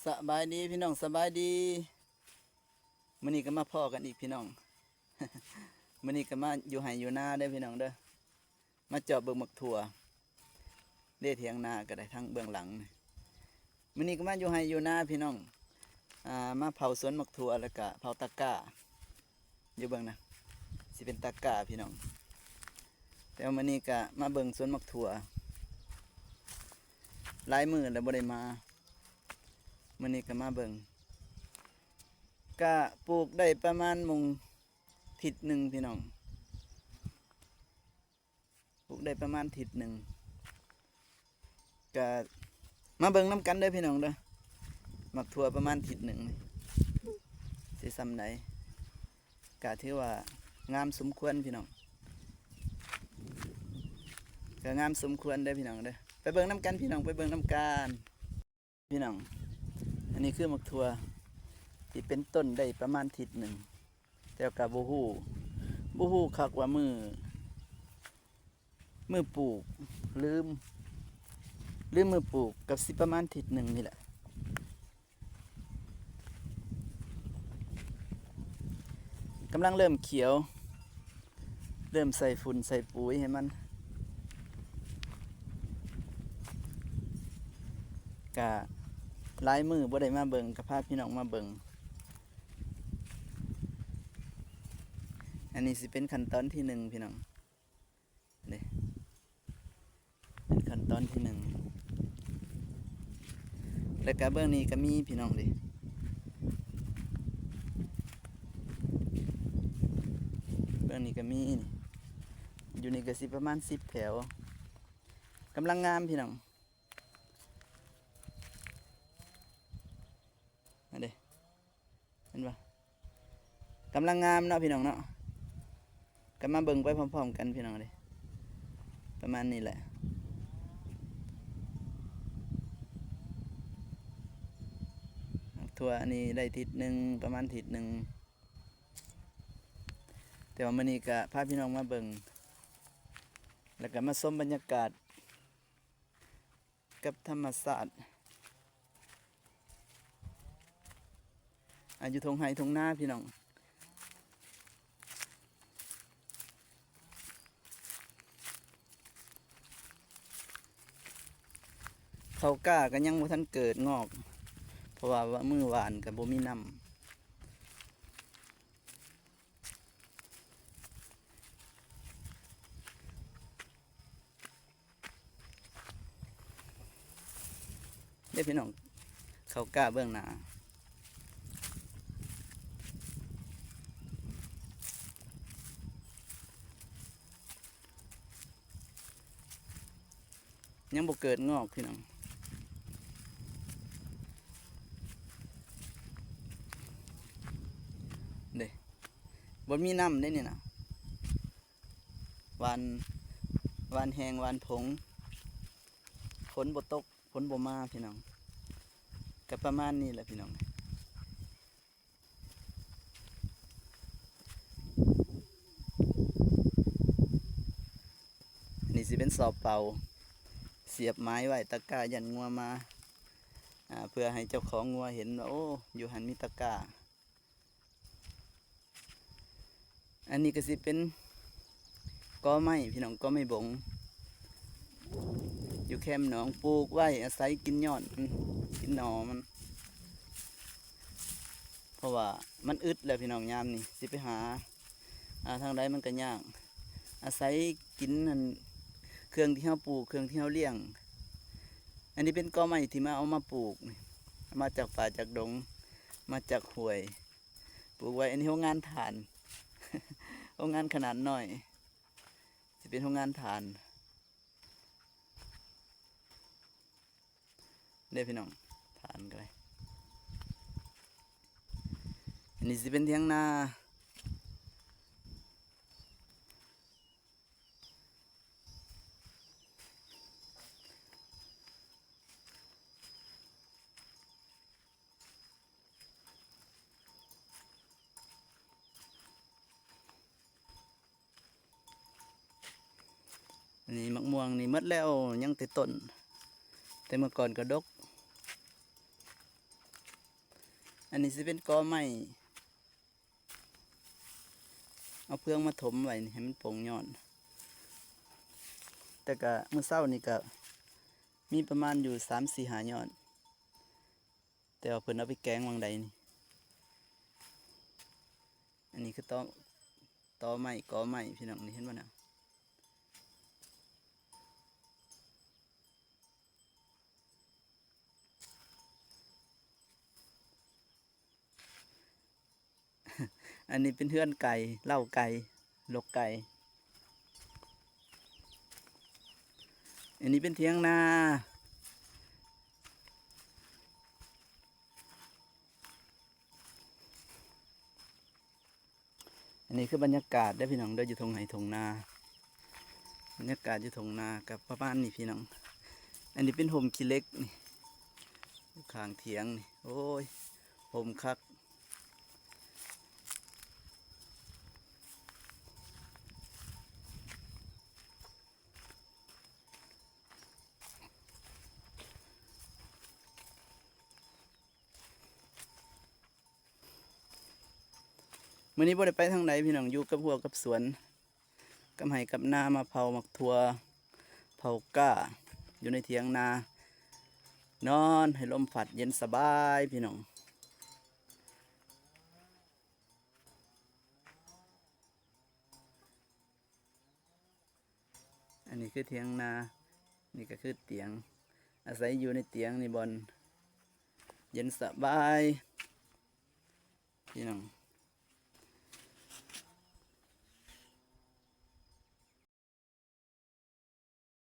ສະບາຍດີພີ່ນ້ອງ ສະບາຍດີ. ມື້ນີ້ກໍມາພໍ້ກັນອີກພີ່ນ້ອງ. ມື້ນີ້ກໍມາຢູ່ໄຮ່ຢູ່ນາເດີພີ່ນ້ອງເດີ. ມາເຈາະເບິ່ງໝາກຖົ່ວ ເດ້ ຖຽງນາກໍໄດ້ ທາງເບື້ອງຫຼັງນີ້. ມື້ນີ້ກໍມາຢູ່ໄຮ່ຢູ່ນາພີ່ນ້ອງ. ອ່າ ມາເຜົາສວນໝາກຖົ່ວ ແລ້ວກະເຜົາຕາກ້າ. ຢູ່ເບິ່ງນະ ຊິເປັນຕາກ້າພີ່ນ້ອງ. ແຕ່ວ່າມື້ນີ້ກະມາເບິ່ງສວນໝາກຖົ່ວ ຫຼາຍມື້ແລ້ວບໍ່ໄດ້ມາ. ມື້ນີ້ກະມາເບິ່ງ ກະປູກໄດ້ປະມານມົງທິດໜຶ່ງພີ່ນ້ອງ. ປູກໄດ້ປະມານທິດໜຶ່ງ ກະມາເບິ່ງນຳກັນເດີພີ່ນ້ອງເດີ. ໝາກຖົ່ວປະມານທິດໜຶ່ງນີ້ ຊິຊ່ຳໃດ ກະຖືວ່າງາມສົມຄວນພີ່ນ້ອງ ກະງາມສົມຄວນເດີພີ່ນ້ອງເດີ. ໄປເບິ່ງນຳກັນພີ່ນ້ອງ ໄປເບິ່ງນຳກັນ. ພີ່ນ້ອງ ອັນນີ້ຄືໝາກຖົ່ວທີ່ເປັນຕົ້ນໄດ້ປະມານທິດໜຶ່ງ ແຕ່ກໍບໍ່ຮູ້ ບໍ່ຮູ້ຄັກວ່າມື້ ມື້ປູກ ລືມ ລືມມື້ປູກ ກໍຊິປະມານທິດໜຶ່ງນີ້ແຫຼະ. ກຳລັງເລີ່ມຂຽວ ເລີ່ມໃສ່ຝຸ່ນໃສ່ປຸຍໃຫ້ມັນ ກະຫຼາຍມື້ບໍ່ໄດ້ມາເບິ່ງ ກະພາພີ່ນ້ອງມາເບິ່ງ. ອັນນີ້ຊິເປັນຂັ້ນຕອນທີໜຶ່ງພີ່ນ້ອງ. ນີ້ເປັນຂັ້ນຕອນທີໜຶ່ງ ແລ້ວກະເບື້ອງນີ້ກະມີພີ່ນ້ອງເດ ເບື້ອງນີ້ກະມີ. ຢູ່ນີ້ກະຊິປະມານສິບແຖວ ກຳລັງງາມພີ່ນ້ອງ. ອັນເດ ເຫັນບໍ່ ກຳລັງງາມເນາະພີ່ນ້ອງເນາະ. ກໍມາເບິ່ງໄປພ້ອມໆກັນພີ່ນ້ອງເດ ປະມານນີ້ແຫຼະ. ໝາກຖົ່ວອັນນີ້ໄດ້ທິດໜຶ່ງ ປະມານທິດໜຶ່ງ ແຕ່ວ່າມື້ນີ້ກໍພາພີ່ນ້ອງມາເບິ່ງ ແລ້ວກໍມາຊົມບັນຍາກາດ ກັບທຳມະຊາດ ອາ ຢູ່ທົ່ງໄຮ່ທົ່ງນາພີ່ນ້ອງ. ເຂົ້າກ້າກໍຍັງບໍ່ທັນເກີດງອກ ເພາະວ່າ ວ່າມື້ຫວ່ານກໍບໍ່ມີນ້ຳ. ເດ້ພີ່ນ້ອງ ເຂົ້າກ້າເບື້ອງໜ້າ ຍັງບໍ່ເກີດງອກພີ່ນ້ອງ ເດ້ ບໍ່ມີນ້ຳເດ້ນີ້ນະ. ຫວ່ານ ຫວ່ານແຫ້ງ ຫວ່ານຜົງ ຝົນບໍ່ຕົກ ຝົນບໍ່ມາພີ່ນ້ອງ ກໍປະມານນີ້ແຫຼະພີ່ນ້ອງ. ອັນນີ້ຊິເປັນຊອບເປົ່າ ສຽບໄມ້ໄວ້ຕະກ້າ ຢ້ານງົວມາ ອາ ເພື່ອໃຫ້ເຈົ້າຂອງງົວເຫັນວ່າ ໂອ້ ຢູ່ຫັ້ນມີຕະກ້າ. ອັນນີ້ກໍຊິເປັນກໍໄມ້ພີ່ນ້ອງ ກໍໄມ້ບົງ ຢູ່ແຄມໜອງ ປູກໄວ້ອາໄສກິນຍອດມັນ ກິນໜໍ່ມັນ ເພາະວ່າມັນອຶດແລ້ວພີ່ນ້ອງ ຍາມນີ້ຊິໄປຫາ ອາ ທາງໃດມັນກໍຍາກ ອາໄສກິນອັນ ເຄື່ອງທີ່ເຮົາປູກ ເຄື່ອງທີ່ເຮົາລ້ຽງ. ອັນນີ້ເປັນກໍໄມ້ທີ່ມາ ເອົາມາປູກ ເອົາມາຈາກປ່າຈາກດົງ ມາຈາກຫ້ວຍ ປູກໄວ້. ອັນນີ້ໂຮງງານຖ່ານ ໂຮງງານຂະໜາດນ້ອຍ ຊິເປັນໂຮງງານຖ່ານເດ້ພີ່ນ້ອງ ຖ່ານກໍໄດ້. ອັນນີ້ຊິເປັນຖຽງນາ. ອັນນີ້ໝາກມ່ວງນີ້ໝົດແລ້ວ ຍັງແຕ່ຕົ້ນ ແຕ່ເມື່ອກ່ອນກໍດົກ. ອັນນີ້ຊິເປັນກໍໄມ້ ເອົາເຟືອງມາຖົມໄວ້ນີ້ໃຫ້ມັນປົ່ງຍອດ. ແຕ່ກະມື້ເຊົ້ານີ້ກະມີປະມານຢູ່ສາມສີ່ຫ້າຍອດ ແຕ່ວ່າເພິ່ນເອົາໄປແກງຫວ່າງໃດນີ້. ອັນນີ້ຄືຕໍ ຕໍໄມ້ ກໍໄມ້ ພີ່ນ້ອງ ນີ້ເຫັນບໍ່ນະ? ອັນນີ້ເປັນເຮືອນໄກ່ ເລົ້າໄກ່ ລົກໄກ່. ອັນນີ້ເປັນຖຽງນາ. ອັນນີ້ຄືບັນຍາກາດເດີພີ່ນ້ອງເດີ ຢູ່ທົ່ງໄຮ່ທົ່ງນາ. ບັນຍາກາດຢູ່ທົ່ງນາກໍປະມານນີ້ພີ່ນ້ອງ. ອັນນີ້ເປັນຮົ່ມຂີ້ເຫຼັກນີ້ ຢູ່ຂ້າງຖຽງນີ້. ໂອ້ຍ ຮົ່ມຄັກ. ມື້ນີ້ບໍ່ໄດ້ໄປທາງໃດພີ່ນ້ອງ ຢູ່ກັບຮົ້ວກັບສວນ ກັບໄຮ່ກັບນາ ມາເຜົາໝາກຖົ່ວ ເຜົາກ້າ ຢູ່ໃນຖຽງນາ ນອນໃຫ້ລົມພັດເຢັນສະບາຍພີ່ນ້ອງ. ອັນນີ້ຄືຖຽງນາ ນີ້ກໍຄືຕຽງ ອາໄສຢູ່ໃນຕຽງນີ້ ບ່ອນເຢັນສະບາຍ ພີ່ນ້ອງ.